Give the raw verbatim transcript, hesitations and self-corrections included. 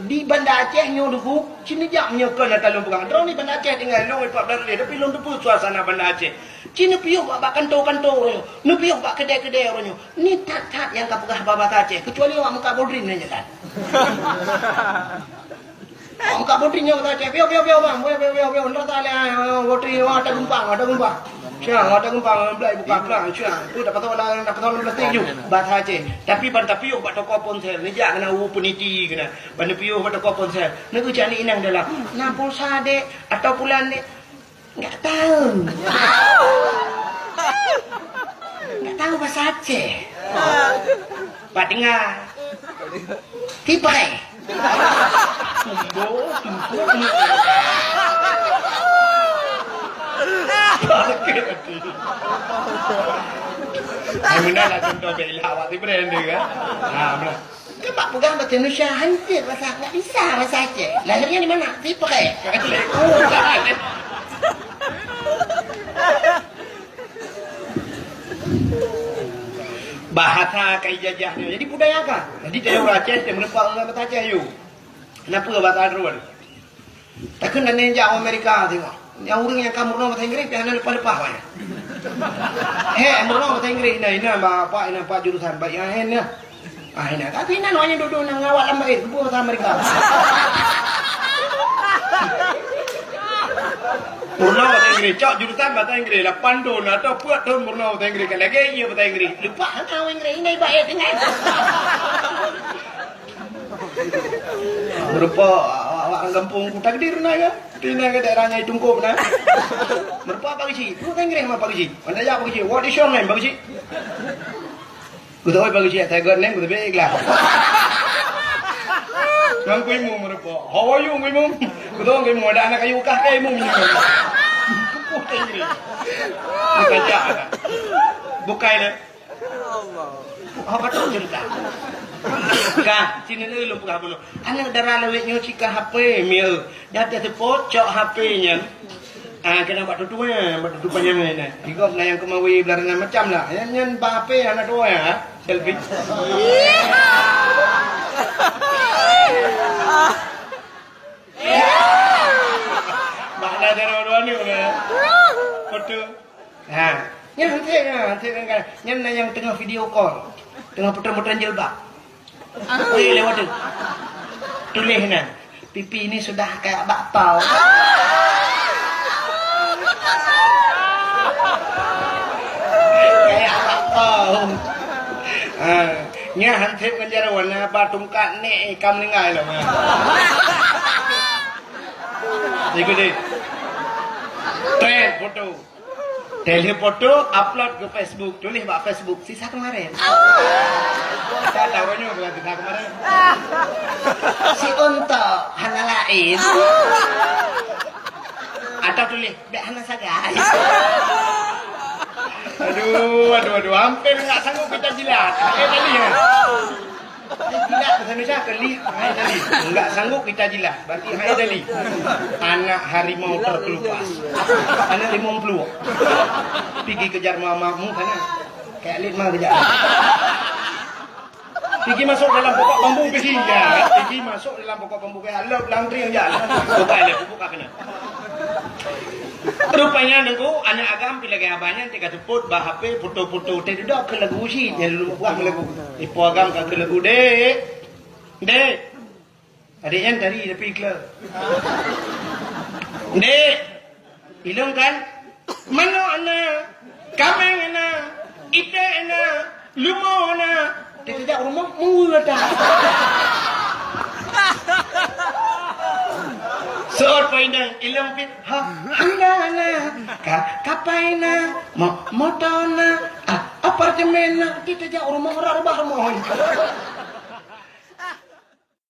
Di Banda Aceh nyoe Teungku, ci neujak meunyoe kon ata lôn peugah. Droeneuh di Banda Aceh tinggai lôn empat belas lé, tapi lôn teupeue suasana Banda Aceh. Ci neupiôh bak, bak kantô-kantô uroe nyoe, neupiôh bak keudè-keudè uroe nyoe. Ni that-that nyang ka peugah bahasa Aceh, keucuali awak meukat bodrin nyan jalan. Awak meukat bodrin nyoe bahasa Aceh, piôh, piôh, piôh, bang, piôh, piôh, piôh, piôh, ndak salah, ah, bodrin, wah, ada geumpang, ada geumpang. Siang, ada geumpang, belai buka plang, siang. Tu dapat tahu, dapat tahu plastik ju, bahasa Aceh. Tapi ban tapiôh bak toko ponsel, neujak keunan u Unity keunan. Ban neupiôh bak toko ponsel, neucok aneuk inong dalam. Na pulsa, Dek, atau pulan, Dek? Enggak tahu. Enggak tahu bahasa Aceh. Pak dengar. Tipai. Tumbo, tumbo, tumbo. Sakit hati. Hai, meunan lah contoh bela awak ti brand dia, kan? Ha, meunan. Kan bak peugah bahasa Indonesia, hancit bahasa, nggak bisa bahasa Aceh. Lahirnya di mana? Tipai. Bahasa ka ijajah nyoe. Jadi budaya ka. Jadi dari ureueng Aceh, dia meureumpok ngon bahasa Aceh, yuk. Kenapa bahasa Arab? Takheun dan jak Amerika tengok. Nyang ureueng nyang ka meurunoe bahasa Inggris, pih hana leupah-leupah awaknyan. He, meurunoe bahasa Inggris, ina, ina, bapak, ina, pak jurusan, baik, ina, ina. Ah, ina. Tapi ina awaknyan dudoe na ngawat lam bait, keupeue bahasa Amerika. Meurunoe bahasa Inggris, cok jurusan bahasa Inggris, lapan thon atau peuet thon meurunoe bahasa Inggris, kan lagèe iya bahasa Inggris. Leupah hana bahasa Inggris, ina bait, ina. Meurumpok awak-awak gampông Kuta Gede na kan? Di na ke daerah Nyai Tungkop na. Meurumpok Pak Geuchik. Peue Inggréh ma Pak Geuchik? Anda jak Pak Geuchik. What is your name, Pak Geuchik? Geutanyoe Pak Geuchik, saya got name, geutanyoe ikhlas. Ngon Kui Mum meurumpok. How are you, Kui Mum? Geutanyoe Kui Mum, ada anak kayu kah, Kui Mum? Kupuh Inggréh. Kita jak. Bukai na. Allah. Oh, ka trok ceurita. Ka, sinoe lôn peugah bunoe. Aneuk dara lawét nyoe sika H P, mieu. Nyang teuseupôt cok H P nyan. Ah, keunan bak tutoe, bak tutoe panyang nyan. Di gob na nyang keumawe blah na macam lah. Nyan, nyan bak H P hana tutoe, ha? Selfie. Makna cara dua ni, mana? Foto. Ha. Nyan hanté, ha, hanté kan. Nyan na nyang teungoh video call. Teungoh putran-putran jilbab. Weh, lewat tu. Tuléh na. Pipi ini sudah kayak bakpao. Kayak bakpao. Ha. Nyan hanté ngon jaroe na ba tungkat nek ikam ninggai lom. Ikut deh. Trend foto. Teuh lheueh foto, upload ke Facebook, tuléh bak Facebook, sisa keumarin. Sisa tahu nyoe bukan sisa keumarin. Si Untok hana laén. Atau tuléh, bèk hana sagai. Aduh, aduh, aduh, hampir enggak sanggup kita jilat. Eh, tadi ya. Jilat bahasa Indonesia ke li-, hai tadi. Enggak sanggup kita jilat. Berarti hai tadi. Anak harimau terkelupas. Anak limong puluh. Pigi kejar mamamu sana. Kayak lit mah kejap. Pigi masuk dalam pokok bambu, pigi. Ya, pigi masuk dalam pokok bambu, kayak lop langkring ya. Buka le, buka kena. Rupanya Teungku, aneuk agam pi lagèe abah nyan teuka seupôt bak H P foto-foto teuh dudoe keu lagu cit, nyan lôn peugah lagu. Ipo agam ka keu lagu, "Dek. Dek." Adék nyan tari tapi kleu. "Dek. Ilôn kan? Manok na, kaméng na, iték na, leumo na." Teuka jak u rumoh, meuweue that. Seuôt poh inong, ilôn pih, ha, honda na, ka, kapai na, mo-, moto na, a-, apartemen na. Teuka jak u rumoh, rot reubah rumoh.